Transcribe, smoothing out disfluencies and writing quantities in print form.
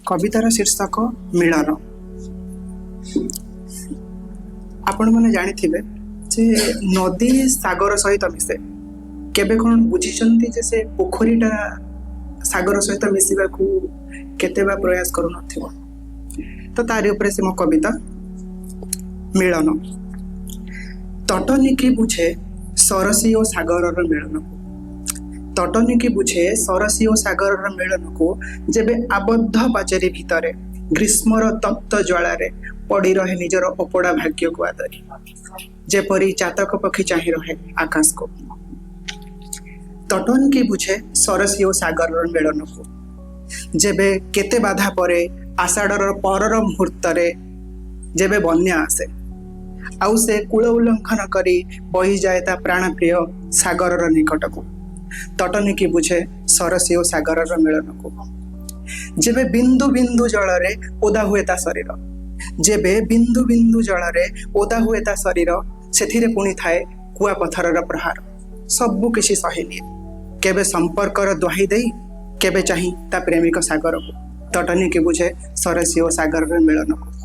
କବିତାର ଶୀର୍ଷକ ମିଳନ। ଆପଣମାନେ ଜାଣିଥିବେ ଯେ ନଦୀ ସାଗର ସହିତ ମିଶେ। କେବେ କ'ଣ ବୁଝିଛନ୍ତି ଯେ ସେ ପୋଖରୀଟା ସାଗର ସହିତ ମିଶିବାକୁ କେତେ ବା ପ୍ରୟାସ କରୁନଥିବ? ତ ତାରି ଉପରେ ସେ ମୋ କବିତା ମିଳନ। ତଟନୀକି ବୁଝେ ସରସୀ ଓ ସାଗରର ମିଳନକୁ, ତଟନୀକି ବୁଝେ ସରସୀ ଓ ସାଗରର ମିଳନକୁ, ଯେବେ ଆବଦ୍ଧ ପାଚେରୀ ଭିତରେ ଗ୍ରୀଷ୍ମର ତପ୍ତ ଜ୍ୱାଳାରେ ପଡ଼ି ରହେ ନିଜର ଅପୋଡ଼ା ଭାଗ୍ୟକୁ ଆଦରି, ଯେପରି ଚାତକ ପକ୍ଷୀ ଚାହିଁ ରହେ ଆକାଶକୁ। ତଟନୀକି ବୁଝେ ସରସୀ ଓ ସାଗରର ମିଳନକୁ, ଯେବେ କେତେ ବାଧା ପରେ ଆଷାଢ଼ର ପରର ମୁହୂର୍ତ୍ତରେ ଯେବେ ବନ୍ୟା ଆସେ ଆଉ ସେ କୂଳ ଉଲ୍ଲଂଘନ କରି ବହିଯାଏ ତା ପ୍ରାଣପ୍ରିୟ ସାଗରର ନିକଟକୁ। ତଟନୀକି ବୁଝେ ସରସୀ ଓ ସାଗରର ମିଳନକୁ, ଯେବେ ବିନ୍ଦୁ ବିନ୍ଦୁ ଜଳରେ ଓଦା ହୁଏ ତା ଶରୀର, ଯେବେ ବିନ୍ଦୁ ବିନ୍ଦୁ ଜଳରେ ଓଦା ହୁଏ ତା ଶରୀର, ସେଥିରେ ପୁଣି ଥାଏ କୁଆ ପଥରର ପ୍ରହାର। ସବୁ କିଛି ସହିନିଏ, କେବେ ସମ୍ପର୍କର ଦ୍ୱାହି ଦେଇ, କେବେ ଚାହିଁ ତା ପ୍ରେମିକ ସାଗରକୁ। ତଟନୀକି ବୁଝେ ସରସୀ ଓ ସାଗରର ମିଳନକୁ।